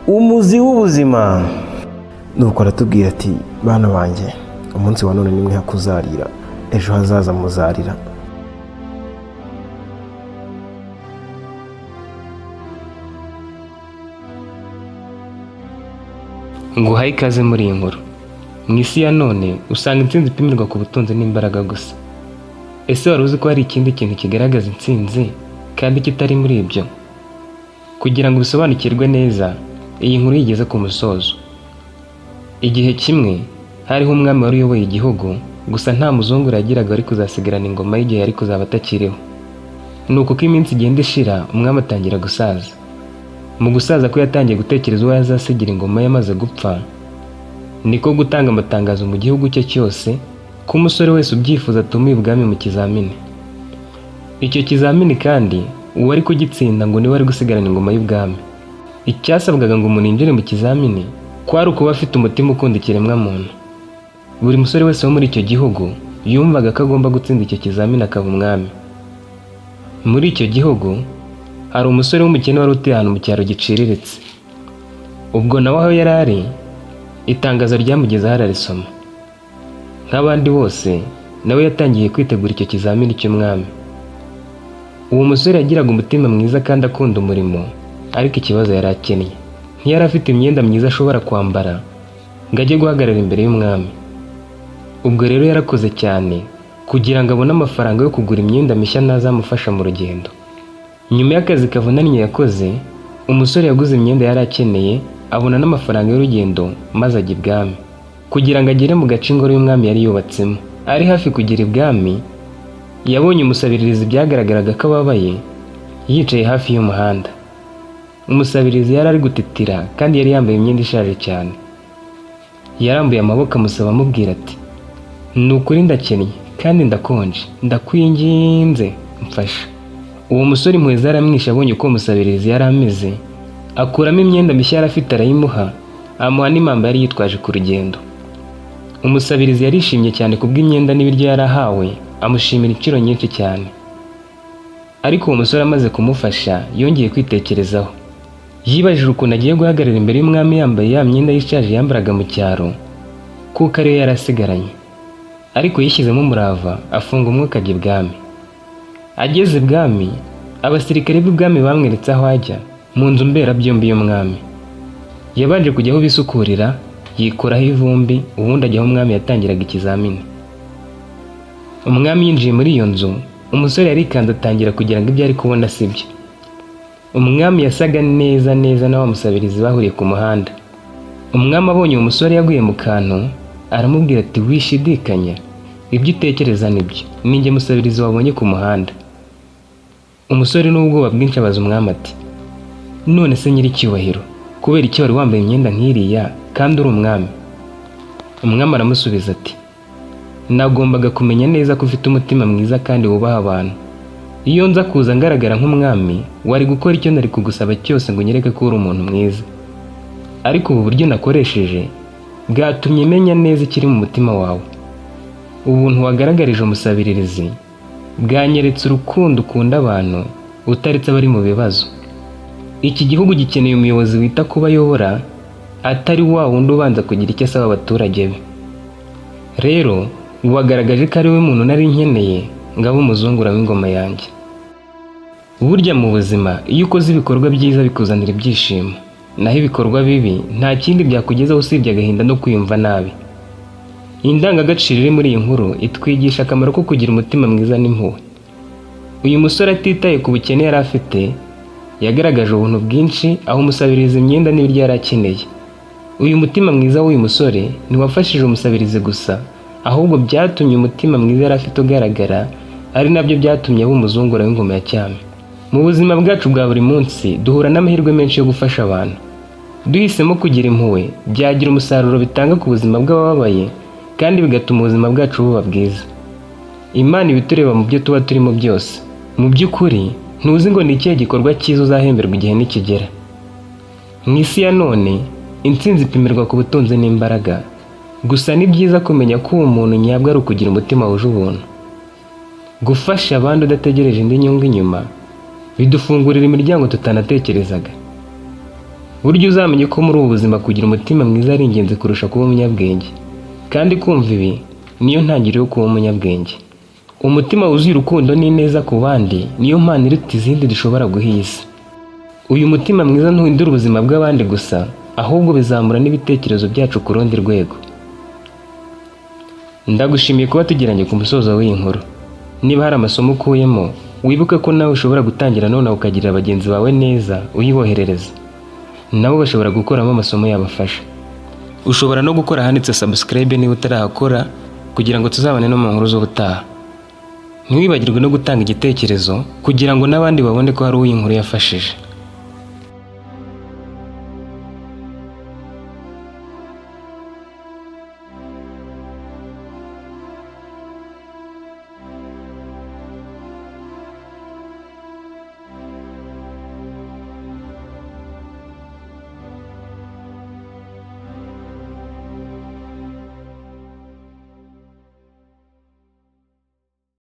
Umuzi w'ubuzima. Nuko aratubwira ati: "Bana banjye, umunsi wa none nimwe hakuzarira, ejo hazaza muzarira." Nguhaye ikaze muri iyi nkuru. Mu isi ya none usanga intsinzi ipimirwa ku butunzi n'imbaraga gusa. Ese wari uzi ko hari ikindi kintu kigaragaza intsinzi kandi kitari muri ibyo? Kugira ngo ubisobanukirwe neza, iyi nkuru yigeze ku musozo. Igihe kimwe hariho umwami wari uyoboye igihugu, gusa nta muzungura yagiraga wari kuzasigarana ingoma y'igihe yari kuzaba atakiriho. Nuko uko iminsi igenda ishira, umwami atangira gusaza. Mu gusaza ko yatangiye gutekereza uwo yazasigira ingoma ye amaze gupfa, niko gutanga amatangazo mu gihugu cye cyose ko umusore wese ubyifuza atumiye ubwami mu kizamini. Icyo kizamini kandi uwari kugitsinda ngo niwe wari gusigarana ingoma y'ubwami. Icyasabwaga ngo umuntu yinjire mu kizamini kwari ukuba afite umutima ukunda ikiremwamuntu. Buri musore wese wo muri icyo gihugu yumvaga ko agomba gutsinda icyo kizamini akaba umwami. Muri icyo gihugu hari umusore w'umukene wari utuye ahantu mu cyaro giciriritse. Ubwo nawe aho yari ari, itangazo ryamugezeho ararisoma. Nk'abandi bose, nawe yatangiye kwitegura icyo kizamini cy'umwami. Uwo musore yagiraga umutima mwiza kandi akunda umurimo, ariko ikibazo yari akennye. Ntiyari afite imyenda myiza ashobora kwambara ngo ajye guhagarara imbere y'umwami. Ubwo rero yarakoze cyane kugira ngo abone amafaranga yo kugura imyenda mishya n'azamufasha mu rugendo. Nyuma y'akazi kavunanye yakoze, umusore yaguze imyenda yari akeneye, abona n'amafaranga y'urugendo, maze ajya ibwami kugira ngo agere mu gace ingoro y'umwami yari yubatsemo. Ari hafi kugera ibwami, yabonye umusabirizi byagaragaraga ko ababaye, yicaye hafi y'umuhanda. Umusabirizi yari ari gutitira kandi yari yambaye imyenda ishaje cyane. Yarambuye amaboko amusaba amubwira ati: "Ni ukuri ndakennye kandi ndakonje, ndakwinginze mfasha." Uwo musore impuhwe zaramwishe abonye uko umusabirizi yari ameze, akuramo imyenda mishya yari afite arayimuha, amuha n'impamba yari yitwaje ku rugendo. Umusabirizi yarishimye cyane kubw'imyenda n'ibiryo yari ahawe, amushimira inshuro nyinshi cyane. Ariko uwo musore amaze kumufasha yongeye kwitekerezaho. Yibajije ukuntu agiye guhagarara imbere y'umwami yambaye ya myenda y'ishaje yambaraga mu cyaro, kuko ariyo yari asigaranye. Ariko yishyizemo umurava, afunga umwuka ajya ibwami. Ageze ibwami, abasirikare b'ibwami bamweretse aho ajya mu nzu mberabyombi y'umwami. Yabanje kujya aho bisukurira, yikuraho ivumbi, ubundi ajya aho umwami yatangiraga ikizamini. Umwami yinjiye muri iyo nzu, umusore yarikanze atangira kugira ngo ibyo ari kubona si byo. Umwami yasaga neza neza na wa musabirizi bahuriye ku muhanda. Umwami abonye uwo musore yaguye mu kantu, aramubwira ati: "Wishidikanya, ibyo utekereza nibyo, ninjye musabirizi wabonye ku muhanda." Umusore n'ubwoba bwinshi abaza umwami ati: "None se nyiricyubahiro, kubera iki wari wambaye imyenda nk'iriya kandi uri umwami?" Umwami aramusubiza ati: "Nagombaga kumenya neza ko ufite umutima mwiza kandi wubaha abantu. Iyo nza kuza ngaragara nk'umwami, wari gukora icyo nari kugusaba cyose ngo unyereke ko uri umuntu mwiza. Ariko ubu buryo nakoresheje bwatumye menya neza ikiri mu mutima wawe. Ubuntu wagaragarije umusabiririzi bwanyeretse urukundo ukunda abantu utaretse abari mu bibazo. Iki gihugu gikeneye umuyobozi wita ku bo ayobora, atari wa wundi ubanza kugira icyo asaba abaturage be. Rero wagaragaje ko ari we muntu nari nkeneye ngo abe umuzungura w'ingoma yanjye." Burya mu buzima, iyo ukoze ibikorwa byiza bikuzanira ibyishimo, naho ibikorwa bibi nta kindi byakugezaho usibye agahinda no kwiyumva nabi. Indangagaciro iri muri iyi nkuru itwigisha akamaro ko kugira umutima mwiza n'impuhwe. Uyu musore atitaye ku bukene yari afite, yagaragaje ubuntu bwinshi aho umusabiriza imyenda n'ibiryo yari akeneye. Uyu mutima mwiza w'uyu musore ntiwafashije umusabirizi gusa, ahubwo byatumye umutima mwiza yari afite ugaragara, ari nabyo byatumye aba umuzungura w'ingoma ya cyami. Mu buzima bwacu bwa buri munsi duhura n'amahirwe menshi yo gufasha abantu. Duhisemo kugira impuhwe byagira umusaruro bitanga ku buzima bw'abababaye kandi bigatuma ubuzima bwacu buba bwiza. Imana iba itureba mu byo tuba turimo byose. Mu by'ukuri ntuzi ngo ni ikihe gikorwa cyiza uzahemberwa igihe nikigera. Mu isi ya none intsinzi ipimirwa ku butunzi n'imbaraga. Gusa ni byiza kumenya ko uwo muntu nyabwo ari ukugira umutima wuje ubuntu. Gufasha abandi udategereje indi nyungu inyuma bidufungurira imiryango tutanatekerezaga. Burya uzamenye ko muri ubu buzima kugira umutima mwiza ari ingenzi kurusha kuba umunyabwenge, kandi kumva ibi niyo ntangiriro yo kuba umunyabwenge. Umutima wuzuye urukundo n'ineza ku bandi niyo mpano iruta izindi dushobora guha iyi si. Uyu mutima mwiza ntuhindura ubuzima bw'abandi gusa, ahubwo bizamura n'ibitekerezo byacu ku rundi rwego. Ndagushimiye kuba tugeranye ku musozo w'iyi nkuru. Niba hari amasomo ukuyemo, wibuke ko nawe ushobora gutangira nonaha ukagirira bagenzi bawe neza uyiboherereza. Nabo bashobora gukuramo amasomo yabafasha. Ushobora no gukora ahanditse subscribe niba utarahakora, kugira ngo tuzabane no mu nkuru z'ubutaha. Ntiwibagirwe no gutanga igitekerezo kugira ngo n'abandi babone ko hari uwo iyi nkuru yafashije.